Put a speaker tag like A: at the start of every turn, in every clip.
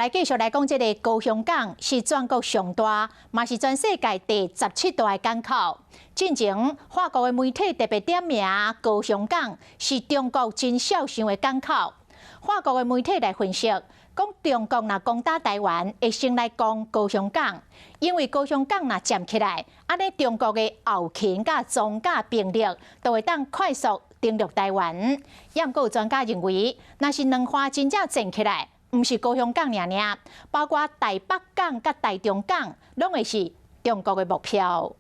A: 來繼續來講，這个高雄港是全國上大，嘛是全世界第17大的港口。進前法國的媒體特別點名高雄港是中國真痟想的港口。法國的媒體來分析，講中國若攻打台灣，會先來攻高雄港，因為高雄港若佔起來，按呢中國的後勤佮裝甲兵力都會當快速登陸台灣。也毋過有專家認為，若是兩岸真正戰起來，毋是高雄港爾爾，包括台北港佮台中港，攏會是中國的目標。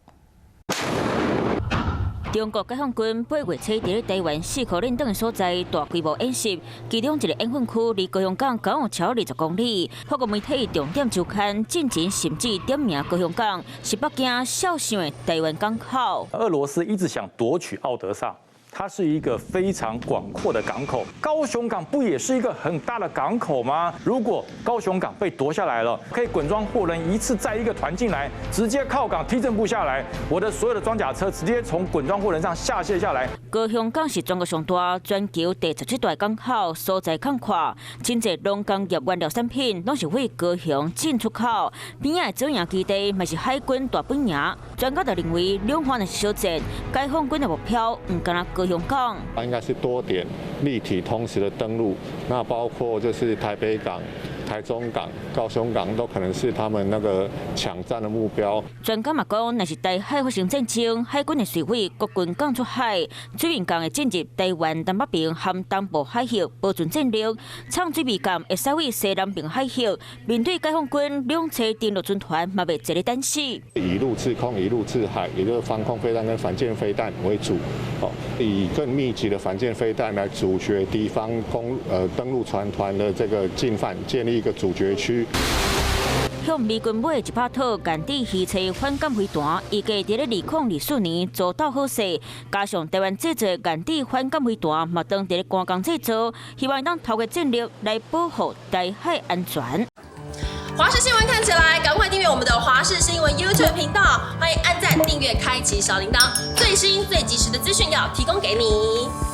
B: 中國解放軍8月初佇咧台灣四顆連島的所在大規模演習，其中一个演訓區離高雄港僅有超20公里。法國媒體重點週刊進前甚至點名高雄港是北京痟想的台灣港口。
C: 俄羅斯一直想奪取奧德薩。它是一個非常廣闊的港口，高雄港不也是一個很大的港口嗎？如果高雄港被奪下來了，可以滾裝貨輪一次載一個團進來，直接靠港踢正步下來，我的所有的裝甲車直接從滾裝貨輪上下卸下來。
B: 高雄港是全國上大、全球第17大港口，所在廣闊，真濟農工業原料產品攏是對高雄進出口。邊仔的左營基地嘛是海軍大本營。專家就認為，兩岸若是相戰，解放軍的目標毋干焦高雄港。
D: 應該是多點立體同時的登陸，那包括就是台北港、台中港、高雄港都可能是他們那個搶佔的目標。
B: 專家嘛講，若是台海發生戰爭，海軍會隨毀國軍港出海，水面艦會進入台灣東北邊和東部海域保存戰力，藏水面艦會駛往西南邊海域，面對解放軍兩棲登陸軍團嘛袂坐咧等死。
D: 以陸制空，以陸制海，也就是防空飛彈跟反艦飛彈為主，以更密集的反艦飛彈來阻絕敵方攻登陸船團的這個進犯，建立一個阻絕區。
B: 向美軍買的100套硬體魚刺反艦飛彈，預計佇咧2024年做到好勢。加上台灣製造的硬體反艦飛彈，嘛當佇咧趕工製造，希望當透過戰力來保護台海安全。
E: 華視新聞看起來，趕快訂閱我們的華視新聞 YouTube 頻道，歡迎按讚、訂閱、開啟小鈴鐺，最新最及時的資訊要提供給你。